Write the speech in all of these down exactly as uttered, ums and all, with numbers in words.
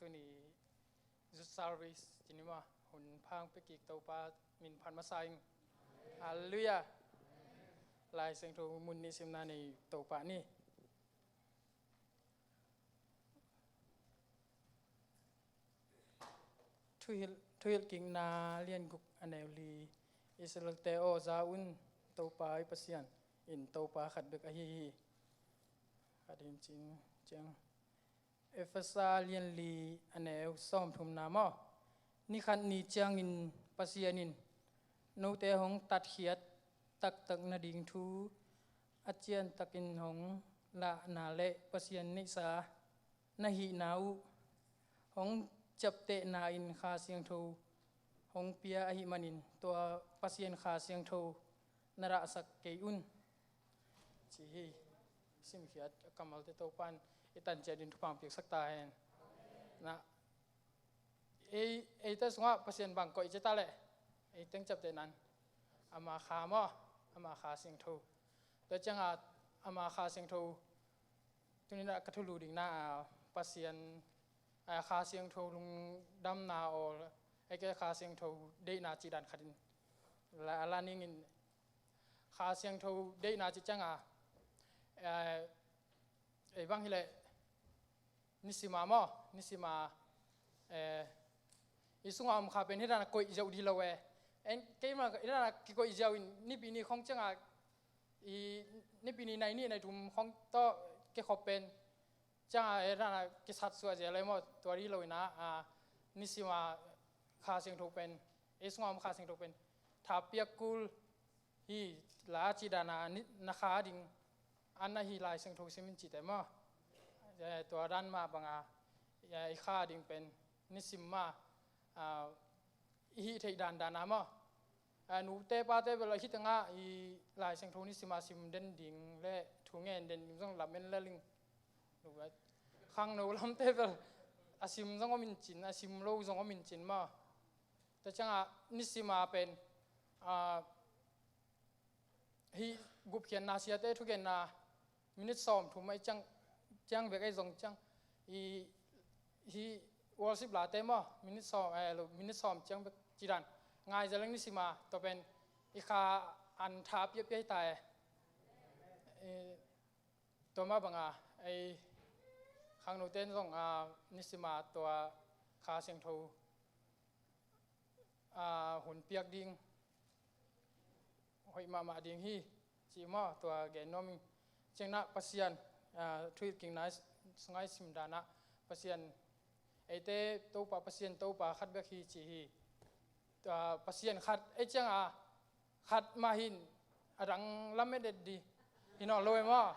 Tuni youth service cih ni maw, hun pha hong pia kik Topa min phat masa ing. Halleluiah. Lai Siangtho mun nih simna nei Topa ni. Thuhilh, Thuhilhkikna lian guk a neu li. Israel-te aw, za un, Topa i Pasian in Topa khat bek ahi hi. Khat in cin ciang. Efesa lian li a neu sawmthumna maw. Ni khat ni ciangin Pasian in note hong tatkhiat taktak nading thu a ciantakin hong lahna le Pasian neihsa na hihna uh hong ciaptehna in Kha Siangtho hong pia ahih manin tua Pasian Kha Siangtho na rahsak kei un, ci hi. Simkhiat a kammalte Topan i tan ciat in thupha piaksak ta hen. Na, ei, eite sungah Pasian bang koih ci ta leh, ei teng ciaptehna in ama Kha maw, ama Kha Siangtho. Tua ciangah ama Kha Siangtho, tuni-in ah ka thulu ding na, ah, Pasian, ah, Kha Siangtho lungdamna aw, ei ke Kha Siangtho deihna cih dan khat in la, la ning in, Kha Siangtho deihna cih ciangah, eh, ei bang hileh, nisima maw, nisima, eh, i sungah om kha pen hi dan a koih ziau di lo e. En keimah hi dan a kikoih ziau in, Nipi ni khong ciangah, i Nipi ni nai nih nai thum khong tawh kikhop pen ciangah hi dan a kisat suah ziau le maw, tua di lo in ah, ah, nisima Kha Siangtho pen, i sungah om Kha Siangtho pen thapiak kul hi, la cih dan a ni, na kha ding an ahi Lai Siangtho sim in cihte maw. Eh, tua dan mah bang a, eh, i kha ding pen nisim mah, ah, i hih theih dandan a maw. Ah, nute pate bel a hih tengah i Lai Siangtho nisim a sim den ding le thu ngen den ding zong lamen le ling. Khangno lamte bel a sim zong om in cin, a sim lo zong om in cin maw. Tua ciangah nisim a pen, ah, hih gupkhiatna siate thugenna minute sawmthum ahi ciang, ciang bek ahi zong ciang, i, hih worship late maw, minute sawm, eh, lo, minute sawm ciang bek cih dan ngai zia leng nisim a, tua pen i kha an tha piapia hi ta e. Eh, tua mah bang a, ei khangnote in zong, ah, nisim a tua Kha Siangtho, ah, hun piak ding hoih mahmah ding hi, ci maw, tua gen nuam ing. Ciangin ah Pasian, ah, Thuhilhkikna sungah i sim dan ah Pasian, eite Topa Pasian Topa khat bek hi ci hi. Tua Pasian khat, ei ciangah khat mah hi in, a dang lamet et di hi nawn lo e maw.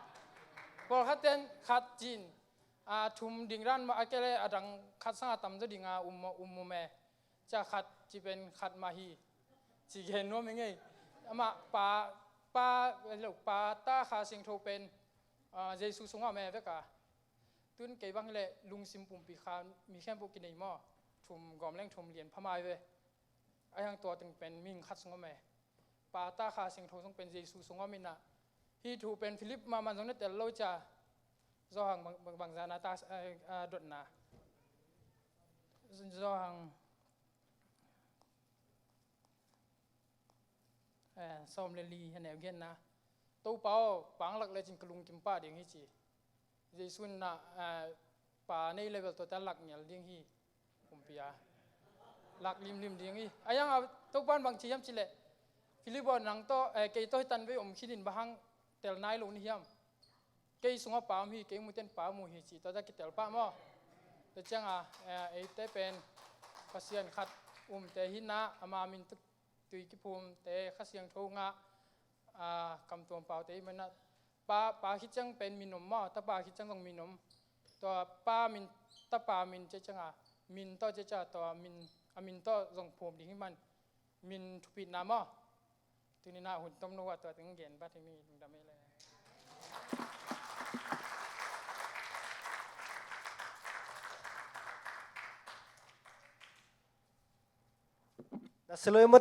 Pawlkhatte in khat ci in, a thum ding dan mah a kei le a dang khat sangah tamzaw ding a um, um, um e. Cia khat ci pen khat mah hi, ci gen nuam hi ngei. Amah Pa, Pa, lo, Pa, Ta, Kha Siangtho pen, ah, Jesu sungah om e vek a. Tun kei bang hileh lungsim pumpi kha mi khempeuh kinei maw. Thum gawm leng thum lian pha mai ve. Ahi hang tua teng pen mihing khat sungah om e. Pa, Ta, Kha Siangtho zong pen Jesu sungah om in ah. Hih thu pen Philip mahmah zong na tel lo cia. Johan bang, bang, bangzah na ta, eh, eh, dotna. Johan, eh, sawm le li a neu giatna. Topa aw, Pa hong lak lecin ka lungkim pah ding hi ci. Jesu in ah, eh, Pa nei level tuate a lak ngial ding hi. Kumpi a lak limlim ding hi. Ahi hang a Topa in bang ci hiam cih leh, Philip aw, nang tawh, eh, kei tawh hi tan vei om khin in bang hang tel nai lo na hiam? Kei sungah Pa om hi, kei muten Pa mu hi ci, tua tawh kitel pah maw. Tua ciangah, eh, eite pen Pasian khat umte hi in ah, ama min tawh tui kiphumte, Kha Siangtho ngah, ah, kamtuam paute i hih manin ah, Pa, Pa khit ciang pen min om maw, Tapa khit ciang zong min om. Tua Pa min, Tapa min ci ciangah, min tawh ci ciangah, tua min, a min tawh zong phum ding hi man, min thupitna maw. Tuni-in ah hun tomno ah tua teng gen bat hi, mi lungdam ei le. Na siloi maw.